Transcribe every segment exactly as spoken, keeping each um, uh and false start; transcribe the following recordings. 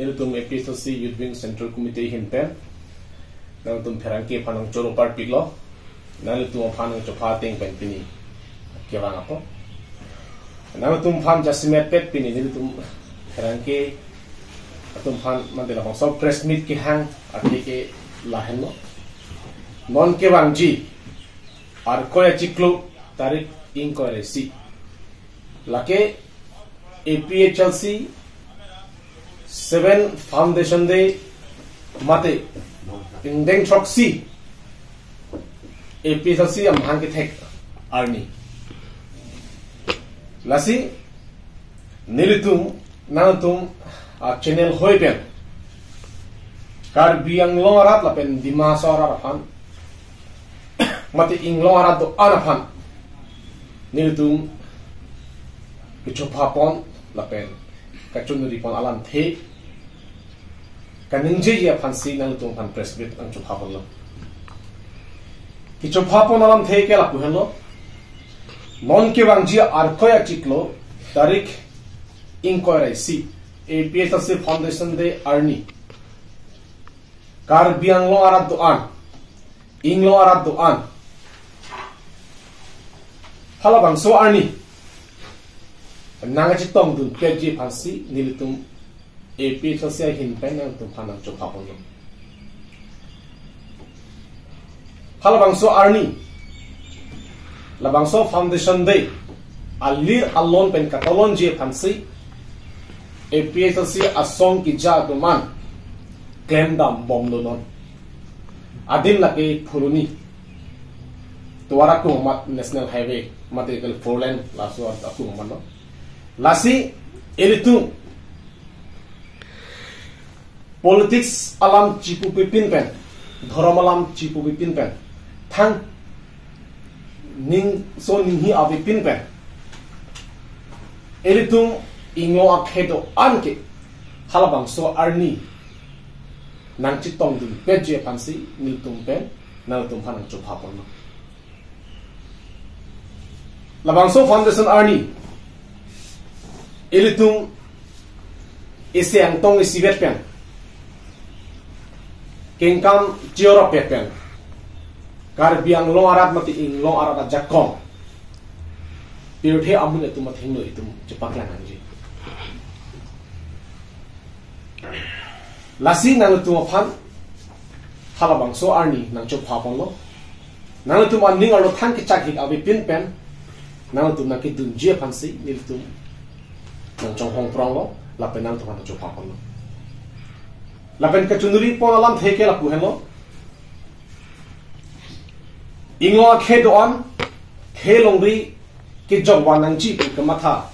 Nelitum A P H L C Youth Wing Central Committee ahin pen nangtum pherangke aphan nangchoro parpiklo, nangtum aphan nangchopha ateng pen pini kevang ako. Nangtum aphan jasemet pet pini nelitum pherangke atum aphan mantela bangso press meet kehang athe ke lahenlo. Non kevangji Arkoi achiklo tarik ingkoi ra isi. Lake A P H L C seven Foundation Day mate ingdeng throksi A P H L C amahang kethek arni. Lasi nelitum nangtum a channel hoi pen Karbi Anglong arat lapen Dima Hasao arat aphan mate inglong arat do-an aphan nelitum kechopha pon lapen kachonri pon alamthe kaningjeji aphansi nangtum aphan press meet nangchopha ponlo. Kechopha pon alamthe ke lapu henlo. Non kevangji Arkoi achiklo tarik ingkoi ra isi A P H L C Foundation Day arni Karbi Anglong arat do-an, inglong arat do-an, halabangso arni nangkachetongdun petji aphansi nelitum A P H L C ahin pen nangtum aphan nangchopha ponlo. Halabangso arni, labangso Foundation Day alir alon pen katolonji aphansi A P H L C asong keja atum an klemdam bomlo non. Adim lake Phuloni, tovar akung amat National Highway mate kali four lane laso akung amat lo. Lasi ilitum politics alam chipupi pin pen, dhorom alam chipupi pin pen, thang ningso ninghi avi pin pen, ilitum inglong akhei do-an ke halabangso arni nangchetongdun petji aphansi nelitum pen nangtum aphan nangchopha ponlo. Labangso Foundation arni ilitum isi angtong isivet pen, kengkam chiorop pen, Karbi Anglong arat mate inglong arat ajakong pirthe amun atum athengno itum chepaklang nangji. Lasi nangtum aphan halabangso arni nangchopha ponlo. Nangtum aning arlo thang kechak hik avi pin pen nangtum nangkedunji aphansi nelitum nangchonghong pronglo, lapen nangtum aphan nangchopha ponlo. Lapen kachonri pon alamthe ke lapu henlo. Inglong akhei do-an, khei longri kejok van nangji pu kematha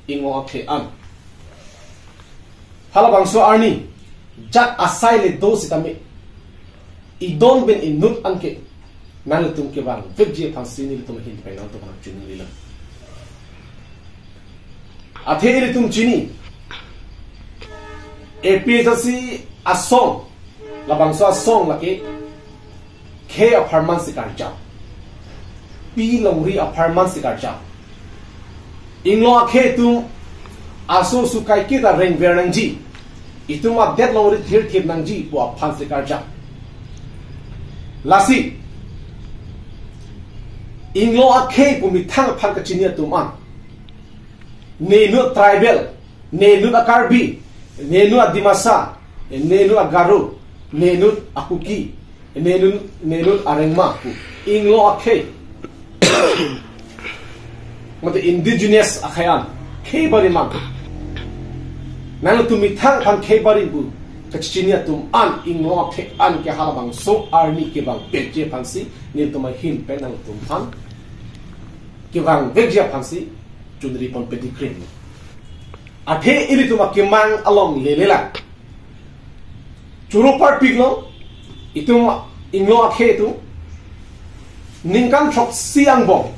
inglong akhei an. Halabangso arni, jak asai le do sitame, idon pen inut an ke nangtum kevang vekji aphansi nelitum ahin pen nangtum aphan nangchonri lang. Athe ilitum chini, A P H L C asong, labangso asong lake khei apharman si karjap, pi longri apharman si karjap. Inglong akhei atum aso sukai kita rengver nangji, itum adet longri thirthip nangji pu aphan si karjap. Lasi inglong akhei pu methang aphan kachini atum an, ne inut tribal, ne inut a-Karbi, ne inut a-Dimasa, ne inut a-Garo, ne inut a-Kuki, ne inut, ne inut a-Rengma pu inglong akhei mate indigenous akhei an khei barim an, nangtum methang aphan khei barim pu kachini atum an inglong akhei an ke halabangso arni kevang petji aphansi nelitum ahin pen nangtum aphan kevang vekji aphansi chonri pon pedigree. Athe ilitum akemang along lele lang. Choro parpiklo, itum inglong akhei atum ningkan throksi angbong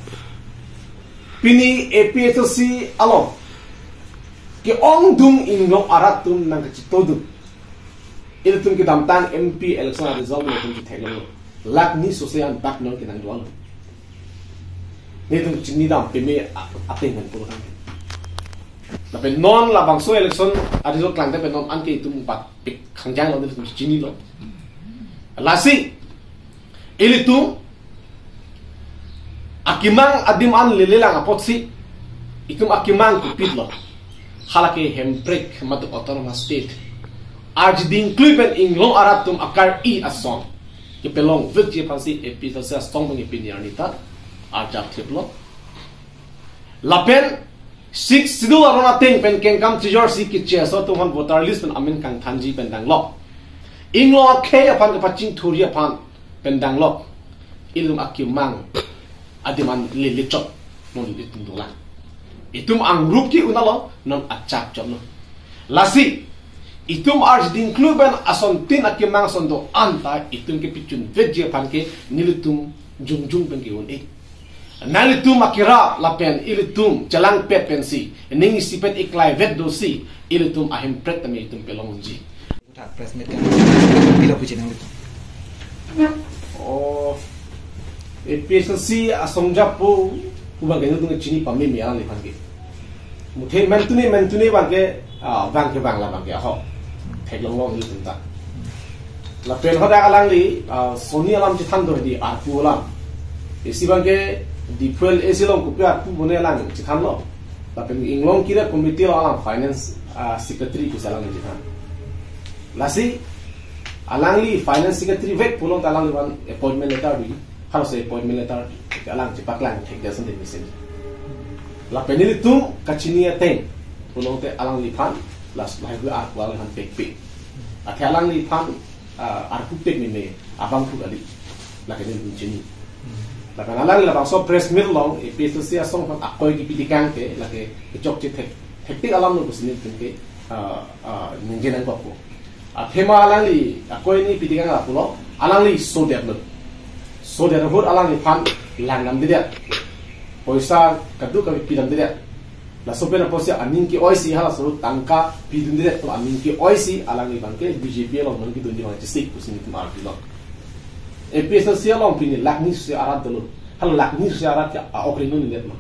pini A P H L C along ke-ongdung inglong arat atum nangkachetongdun. Ilitum kedamtang M P election a-result nelitum chetheklonglo. Lakh ni sose anbak non kenangdun. Nelitum chinidam peme a-, ateng kan puro kan. Tapi non labangso election arisok klangte pen non anke itum bat pik khangjang lo, itum chinilo. Lasi ilitum akemang adim an lelelang apotsi itum akemang kupitlo. Halake Hemprek mate autonomous state arjiding klui pen inglong arat atum akar-i asong kepalongvekji aphansi A P H L C asong pen pini arni ta arjap thiplo. Lapen Sixth Schedule aron ateng pen kengkam chijorsi keche aso atum aphan voter list pen amen kangthanji pen danglo. Inglong akhei aphan kepachingthurji aphan pen danglo. Ilitum akemang adim an lele chot non itum dolang. Itum angrup ke-un-alo, non achak chotlo. Lasi itum arjiding klui pen asontin akemang ason do-an ta itum kepachunvekji aphan ke nelitum jongjong pen ke-un-e. Nanglitum akira lapen ilitum chelangpet pensi ning isipet iklaivet dosi ilitum a-Hemprek tame itum palongji. Tha press meet kan pilo puji nanglitum. Oh, A P H L C asong japo pu abang ke nelitum chini pameme alangliphan ke. Muthe mentune mentune abang ke, ah, abang ke abang la abang ke ahok theklong long nelitum ta. Lapen hadak alangli, ah, soni alam chethan do di arpu alam. Isi abang ke Diphu LAC along kopi arpu bone alang chethanlo. Lapen inglong kira committee along alang finance, ah, secretary pusi alangli chethan. Lasi alangli finance secretary vek pulote alangliphan appointment letter di. Halaso appointment letter alang chepaklang thekdet asonte mesen. Lapen nelitum kachini ateng pulote alangliphan last lahai arpu alangliphan pekpe. Athe alangliphan, ah, arpu pekmeme abang thu kali. Lake nelitum chini. Lapen alangli labangso press meet along A P H L C asong aphan akoi kipi tekang ke lake kechokche thek thektik alam lo pusi nelitum ke, ah, ah, ningje nangkokpo. Athema alangli akoi ni pi tekang lapulo, alangli sodetlo. Sodet ahut alangliphan langdamdedet. Poisa kadokave pidamdedet. Laso pen apotsi aning ke-oisi halaso tangka pidundedet pu aning ke-oisi alangliphan ke B J P along non kedunji abang chesik pusi nelitum arjulo. A P H L C along pini lakh ni suse arat dolo. Hala lakh ni suse arat ke a-ok ri nundedet ma?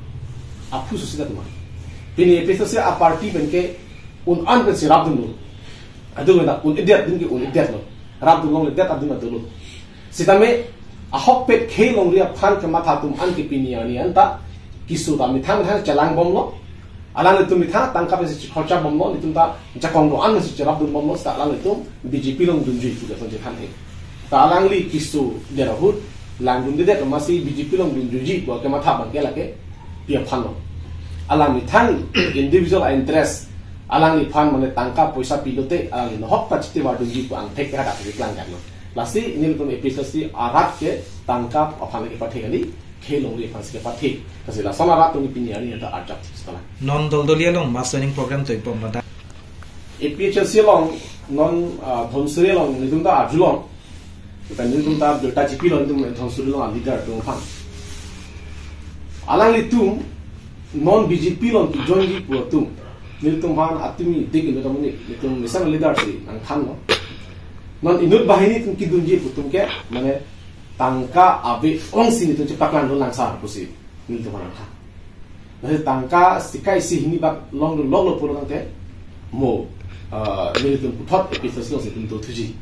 Aphu suse dat ma? Pini A P H L C a-party pen ke un-an pensi rapdun dolo. Adung na un-edet, dun ke un-edetlo. Rapdun longledet adung na dolo. Sitame ahokpet khei longri aphan kematha atum an ke pini arni anta keso ta methang methang chelangbomlo. Alanglitum methang tangka pensi chikhorcha bomlo, nelitum ta jakong do-an pensi cherapdun bomlo, seta alanglitum B J P along dunjui pu lason chethan he. Ta alangli keso der ahut langdundedet amatsi B J P along dunjuiji pu kematha abang ke lake pi aphanlo? Alang methang individual a-interest, alangliphan mane tangka poisa pilote alangli nohok ta chiti vardunji pu angthek ke hadak keklang kan lo. Lasi nelitum A P H L C arat ke tangka aphan lake pathek kali, khei longri aphansi kepathe. Lasi lason arat tumi pini arni anta arjap thipsi kalang. Non doldoli along mass joining program to ipom pada. A P H L C along non, ah, Dhansiri along nelitum ta arjulong. Kita nelitum ta birta chipilo nelitum Dhansiri along a-leader atum aphan. Alanglitum non B J P along kejoinji pu atum. Nelitum aphan atumi dik inut amonit, nelitum mesen leader si nangthanlo. Non inut banghini atum kedunji pu atum ke, mane tangka ave ongsi nelitum chepaklangdun lang sar pusi nelitum aphan nangthan. Lasi tangka sika isi hini bak longdun loklo pulo tangte mo, eh, nelitum puthot A P H L C alongsi nelitum dothuji.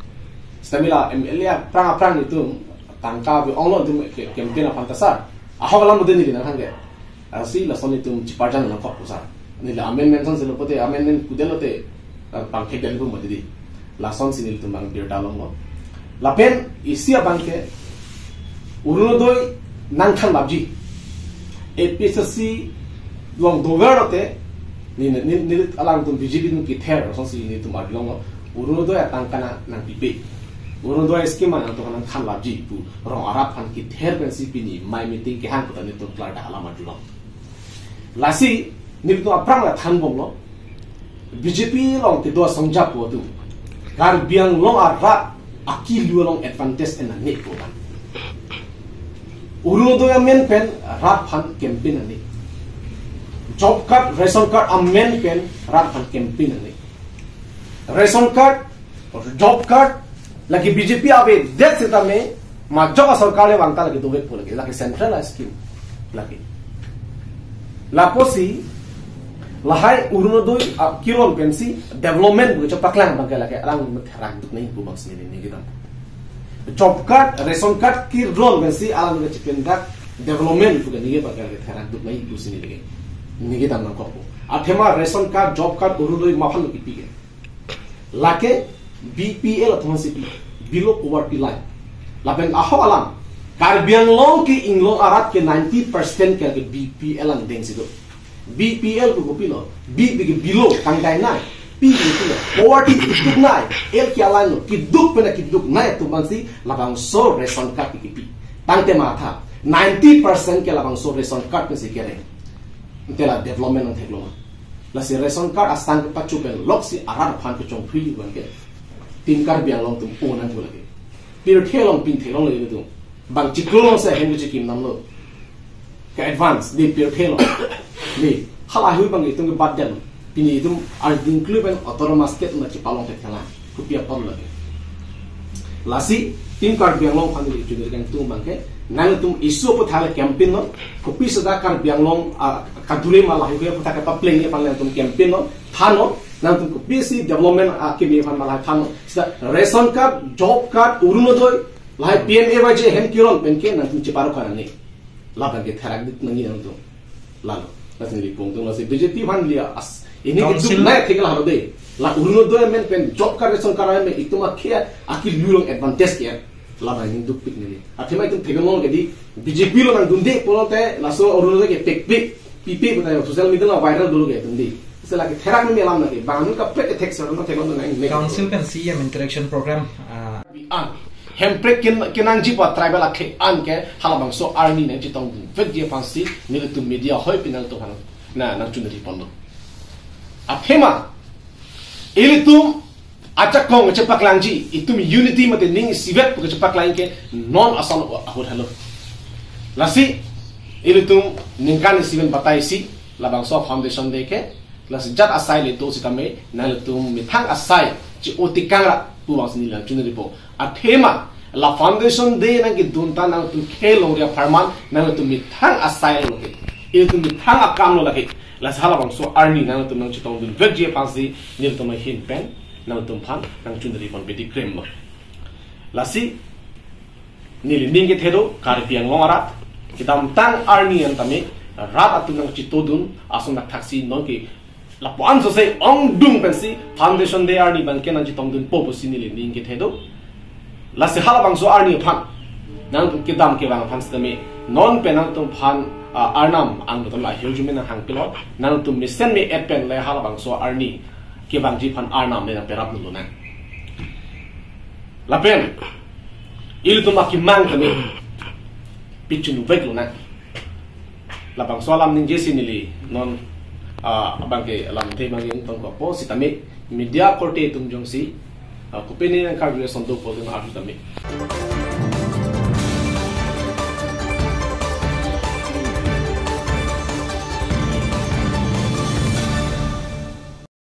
Sitame la M L A aphrang aphrang nelitum tangka ave onglo nelitum ke-, campaign aphan ta sar. Ahok alam mode neli nangthan ke. Lasi lason nelitum cheparjan nangkok pu sar. Neli amendment son si lo pote amendment kudel lote, eh, pangthek dali pu mati di. Lasonsi nelitum abang birta longlo. Lapen isi abang ke Orunodoi nangthan lapji. A P H L C along dover lote, ni, ni, ni, alangtum B J P atum kether, lasonsi nelitum arjulonglo. Orunodoi atangka nang, nangpipe. Orunodoi scheme nangtum nangthan lapji pu rong arat aphan kether pensi pini mai meeting kehang pu ta nelitum klardak alam arjulong. Lasi nelitum aphrang la thanbomlo. B J P along kedo asong japo atum Karbi Anglong arat akilu along advantage en nangnek pu abang. Orunodoi amen pen rat aphan campaign nangnek. Job card, ration card amen pen rat aphan campaign nangnek. Ration card, job card, lake B J P avedet sitame majok asorkar le vangta lake dovek pu lake, lake centralized scheme lake. Lapusi Lahai Orunodoi, ah, keron pensi development pu kachepaklang abangke lake alang therak duk nangji pu abangsi neli ningje dam. Job card, ration card keron pensi alang kachepindak development pu kaningje abangke lake therak duk nangji pusi neli ningje dam nangkokpo. Athema ration card, job card, Orunodoi maphan lo kipi ke. Lake B P L atum si pi, below poverty line. Lapen ahok alam, Karbi Anglong ke inglong arat ke ninety percent ke, ke B P L angdeng si do. B P L ke kopilo, B P ke below, tangdai nai, P ke kopilo, poverty kiduk nai, L ke alam lo, kiduk pen akiduk nai atum abangsi labangso ration card kipi. Tangte matha, ninety percent ke labangso ration card pensi kereng. Ante la development nangtheklong. Lasi ration card asang kepacho pen loksi arat aphan kechongphri abangke Team Karbi Anglong atum o nangpo lake. Pirthe along pingthe along lake atum. Bang chiklo along si ahem kechikim damlo. Ke advance, de pirthe along. De, halahui abang itum ke bad dam. Pini itum arjing klu pen autonomous state ma chipalong thekthelang. Kopi apot lake. Lasi, Team Karbi Anglong aphan neli chunir kangtung abangke, nangtum issue aputhak le campaign non, kopi seta Karbi Anglong, ah, kadure ma lahai hui aputhak kepaplengji aphan nangtum campaign non, thannon, nangtum kopisi development, ah, kimi aphan ma lahai thannon, seta ration card, job card, Orunodoi, lahai P M A Y G ahem keron penke nangtum cheparo kanani. Labangke therak duk nangji nangtum. Lalo. Lasi neli pongtung lasi B J P aphan neli as. Ini Council keduk nai thekla haro de. La Orunodoi amen pen job card ration card amen itum akhei akelu along advantage ke. Labang neli dukpik neli. Athema itum theklong ke di B J P along nangdunde pulote laso Orunodoi ke pekpek pipe kota social media along viral dolo ke dunde. Sela ke therak neli alam lake. Bang kaprek ke thek sero theklong nang. Council pen C M interaction program, ah, An. Hemprek kin, kenangji pa tribal akhei an ke halabangso arni nangchetongdunvekji aphansi nelitum media hoi pen nangtum aphan na nangchunri ponlo. Athema ilitum ajakong chepaklangji, itum unity mate ning isivet pu kechepaklang ke non asal ahut halo. Lasi ilitum ningkan isiven batai isi labangso foundation day ke, lasi jat asai le do sitame, nanglitum methang asai che-o tekang ra pu abangsi neli nangchunripo. Athema la foundation day nangkedun ta nangtum khei longri apharman nangtum methang asai lo lake. Ilitum methang akam lo lake. Lasi halabangso arni nangtum nangchetongdunvekji aphansi nelitum ahin pen nangtum aphan nangchunri pon bedi krem lo. Lasi neli ning kethe do, Karbi Anglong arat, kedamtang arni an tame, rat atum nangchetongdun, ason dak thaksi non ke, lapu-an sose ongdung pensi, foundation day arni abangke nangchetongdunpo pusi neli ning kethe do. Lasi halabangso arni aphan, nangtum kedam kevang aphan sitame, non pen nangtum aphan, ah, arnam angno atum la hirjume nanghangpilo, nangtum mesen me-et pen le halabangso arni kevangji aphan arnam le nangperap nulonang. Lapen ilitum akemang tame pichunvek lonang. Labangso alam ningjesi neli non, ah, abangke alamthe abangke ingtong kokpo sitame media korte atum jongsi, ah, kopine nangkarju ason dopo atum arju tame.